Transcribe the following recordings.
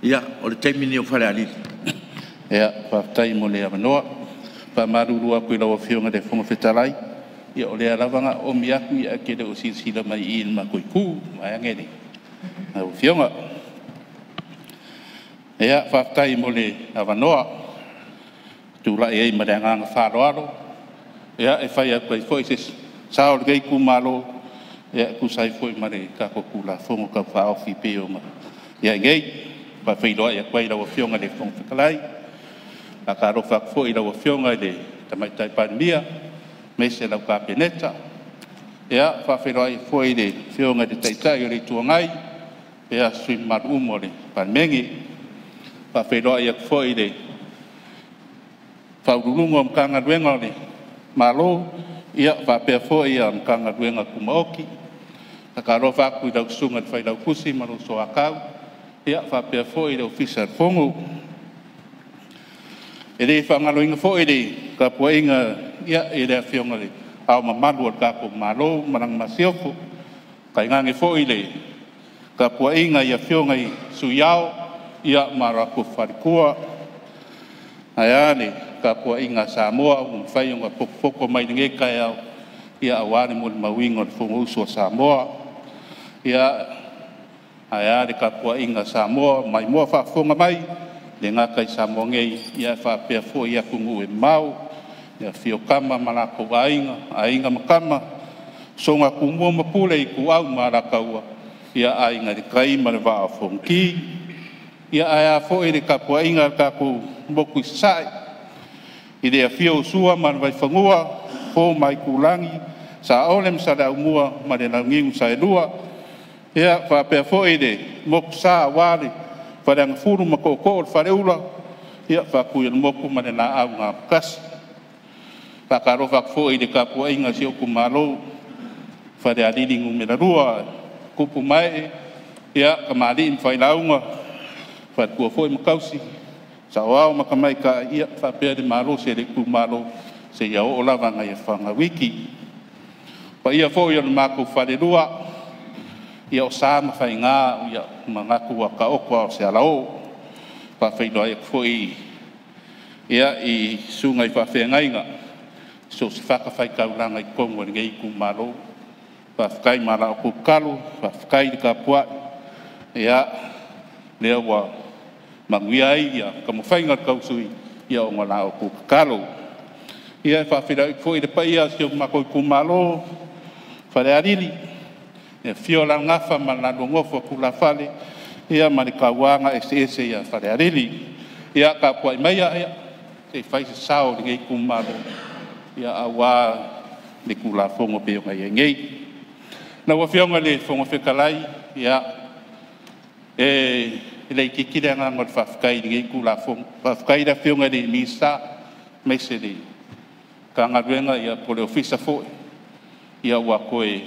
Ia, o le taimi lenei o Falealili. Ia, faafetai mo le avanoa. E faamalulu atu i lau Afioga i le Fofoga Fetalai, ia o lea lava na oomi atu ae te le o silasila mai i le matou itu vaeane lau Afioga. Ia, faafetai mo le avanoa e tulai ai ma le agaga faaaloalo e fai atu ai foi se sao o lenei itumalo e tusa ai foi ma le tatou Tulafono Tau Faaofi e pei ona i ai nei. E faafeiloai atu ai i lau Afioga i le Fofoga Fetalai, faatalofa atu foi i lau Afioga i le Tamaitai Palemia aemaise lau Kapeneta. Ia, e faafeiloai atu foi i le Afioga i le Taitai o le Itu Agai ma sui usufono mamalu uma o le Palemene. E faafeiloai atu foi i Ofisa Sili o Pulega o Matagaluega a le Malo faapea foi Matagaluega Tumaoti. Faatalofa atu i lau Susuga i le Failautusi ma lou Soatau, faapea foi le Ofisa o le Fono. E le faagaloina foi le tapuaiga i le Afioga i Le Ao Mamalu o le tatou Malo ma lana Masiofo, tainane foi le tapuaiga i Afioga i Sui Ao ma latou Faletua, ae a le tapuaiga a Samoa ua mafai ona potopoto mai i lenei taeao aua le molimauina o le Fonousu a Samoa. Ia, ae a le tapuaiga a Samoa ua maimoa faafofoga mai, e le gata i Samoa nei ae faapea foi atunuu e mamao i le afifio o Tama ma latou Aiga, Aiga ma Tama, Usoga a Tumua ma Pule, Ituau ma Alataua, Aiga i le Tai ma le Vaa o Fonoti. Ia ae a foi le tapuaiga a le tatou motu i Sasae i le afio o Sua ma le Vaifanua, Fofo ma Aitulagi, Saole ma Saleaaumua ma le Launiu na Saelua, ia faapea foi le Motusa aua le Faleagafulu ma Tootoo o le Faleula, Faatuiolemotu ma le Laau na Amotasi. Faatalofa atu foi i le tapuaiga a si ou itumalo Falealili Nu.2, tupu ma ee, tamalii ma failauga, faletua foi ma tausi, saoao ma tamaitai faapea le malosi o le itumalo seia oo lava i nai fanau iti. O paia foi o le matou falelua, ia o sa ma faiga, o manatu ua taoto a o se alaoo. E faafeiloai atu foi i susuga i faafeagaiga i so o se fatafaitaulaga i totonu o lenei itumalo. Faafetai mo la outou tatalo, faafetai le tapuai, lea ua manuia ai taumafaiga tau sui usufono ona o la outou tatalo. Ia e faafeiloai atu foi i le paia o si o matou itumalo Falealili, le afio o Alalagafa ma le lua nofo a tulafale ma le tauaga eseese ia Falealili. Ia tapuai maia se i fai se sao o lenei itumalo aua le Tulafono e pei ona i ai nei. Lau Afioga i le Fofoga Fetalai, ia, e le itiiti le agaga o le faafetai i lenei Tulafono. Faafetai i le Afioga i le Minisita aemaise le Matagaluega po o le Ofisa foi ua toe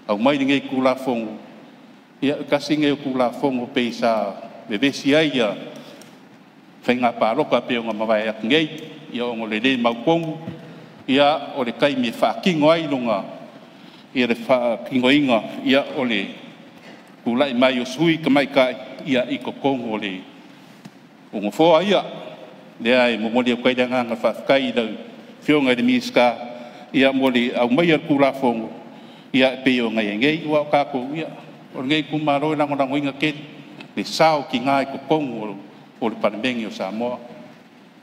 aumai lenei Tulafono. Ia tasi lenei o Tulafono pei sa vevesi ai faiga palota pei ona mavae atu nei, ona o le le mautonu o le taimi e faatino ai lona le faatinoina o le tulai mai o sui tamaitai i totonu o nofoa ia. Lea e momoli atu ai le agaga faafetai i lau Afioga i le Minisita mo le aumaia o le Tulafono e pei ona i ai nei. Aua o tatou, ia o lenei itumalo e lagolagoina tele le sao o tina i totonu o le Palemene o Samoa.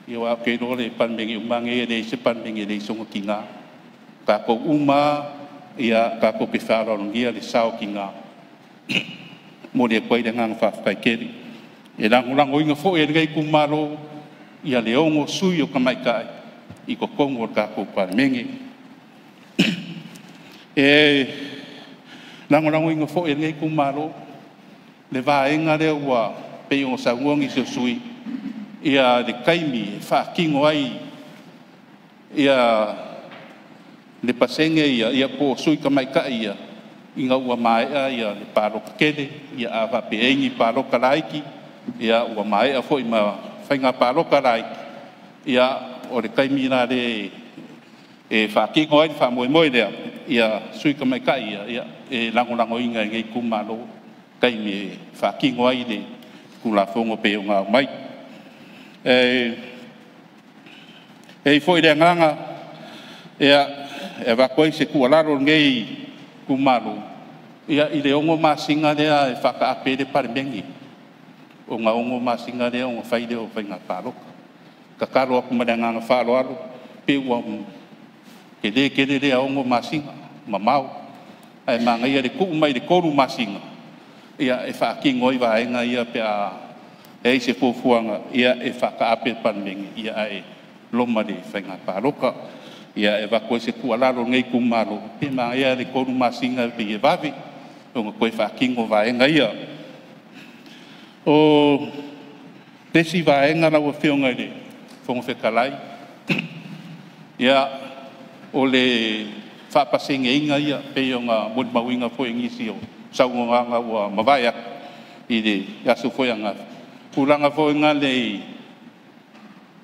Ia aua ou te iloa o le Palemene uma lava nei e leai se Palemene e leai sona tina. O tatou uma lava ia tatou te faaaloalogia le sao o tina. E momoli atu ai le agaga faafetai tele. E lagolagoina foi e lenei itumalo le 6 sui o tamaitai i totonu o le tatou Palemene. E lagolagoina foi e lenei itumalo le vaega lea ua pei ona saunoa nisi o sui usufono le taimi e faatino ai le pasene ia po o sui tamaitai ia ina ua maea le palota tele, a faapea e i ai ni palota laiti, ua maea foi ma faiga palota laiti, o le taimi la lea e faatino ai le faamoemoe lea, sui tamaitai ia e lagolagoina e lenei itumalo taimi e faatino ai le Tulafono pei ona aumai. E i ai foi le agaga e avatu ai se tuualalo a lenei itumalo, ia, i le 6 masina lea e faataape ai le Palemene, ona 6 masina lea ona fai lea o faiga palota. E tatalo atu ma le agaga faaaloalo, pei ua tele tele lea 6 masina, mamao, ae manaia le tuu mai i le 3 masina e faatino ai vaega ia pe a i ai se fuafuaga e faataape le Palemene ae loma le faiga palota. Ia, e avatu ai se tuualalo a lenei itumalo, pe manaia le 3 masina pei e vave ona toe faatino vaega ia. O le isi vaega lau Afioga i le Fofoga Fetalai, ia, o le faapaseneina ia pei ona molimauina foi i nisi o saunoaga ua mavae atu i le aso foi ananafi, tulaga foi nale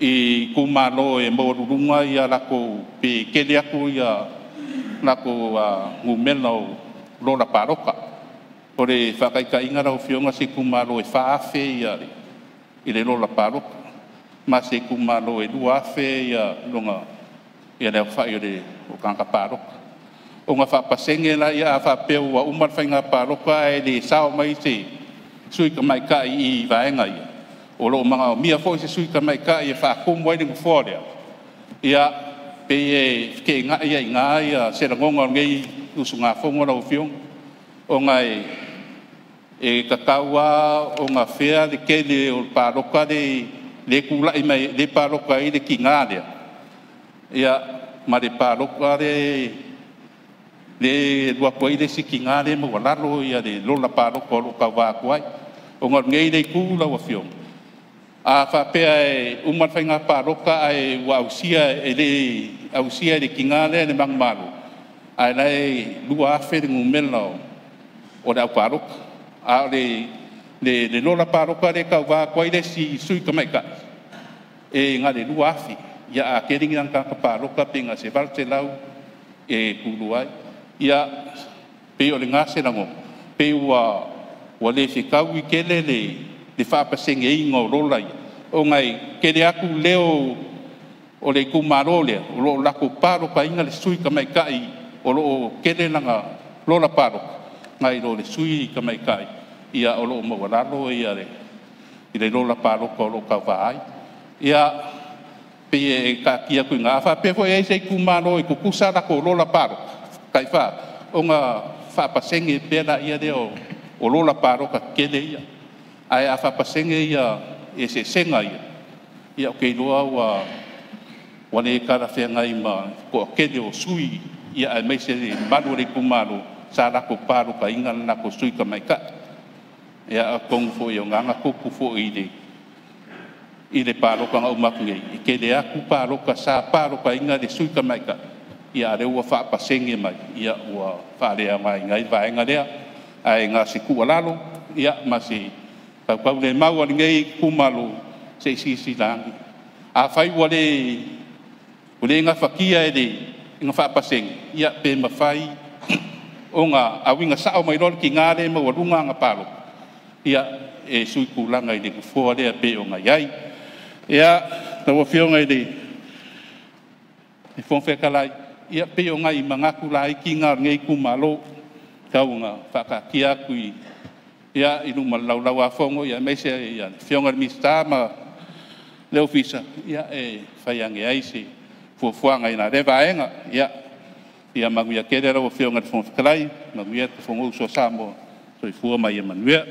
i itumalo e maualuluga latou pe tele atu latou numera o lola palota. O le faataitaiga lau Afioga o se itumalo e 4,000 le lola palota, ma se itumalo e 2,000 lona le aofai o tagata palota. Ona faapasene lea, a faapea ua uma le faiga palota ae le sao mai se sui tamaitai i vaega ia, o lo o manaomia foi se sui tamaitai e faatumu ai le nofoa lea, ia, pei e feteenai ai i ina se lagona o lenei usugafono lau Afioga, ona e tatau lava ona fea le tele o palota lea e tulai mai lea e palota ai le tina lea, ia ma le palota lea e alu atu ai le isi tina lea e maualalo le lola palota o lo o tauva atu ai. Ona o lenei itu lau Afioga, a faapea e uma le faiga palota ae ua ausia e le ausia e le tina lea le manumalo, ae o la e 2,000 le numera o le aupalota, a o le lola palota lea e tauva atu ai le isi sui tamaitai, e na o le 2,000. Ia a tele ni ana tagata palota pe na o se 800 e tulua ai. Ia, pei o lena se lagona, pei ua le fetaui tele le faapaseneina o lola ia, ona e tele atu leo o le itumalo lea o lo o latou palotaina le sui tamaitai o lo o tele lana lola palota nai lo le sui tamaitai o lo o maualalo le lola palota o lo o tauva ai. Ia, pei e taatia atu i ina. A faapea foi e i ai se itumalo e tutusa a latou lola palota tai 4,000, ona faapasene pea lea o lola palota tetele ia. Ae a faapasene eseesega ia, ia ou te iloa ua le talafeagai ma le toatele o sui aemaise le mamalu o le itumalo sa latou palotaina le latou sui tamaitai. Ia atonu foi o lena na tupu foi i le palota na uma atu nei, e tele atu palota sa palotaina le sui tamaitai, a o lea ua faapasene mai, ua faaleaogaina ai le vaega lea. Ae na o se tuualalo ma se tautaulemau a lenei itumalo, se i silasila ane. Afai ua le gafatia ona faapasene, ia pe mafai ona auina sao mai loa le tina lea e maualuga ana palota e suitulaga i le nofoa lea e pei ona i ai. Ia, lau Afioga i le Fofoga Fetalai, ia pei o nai manatu laiti na o lenei itumalo tau ina faataatia atu i luma o le Laulau-a-Fono aemaise le Afioga i le Minisita ma le Ofisa e fai ane ai se fuafuaga i la lea vaega. Ia manuia tele lau Afioga i le Fofoga Fetalai, manuia le Fonousu a Samoa. Soifua ma ia manuia.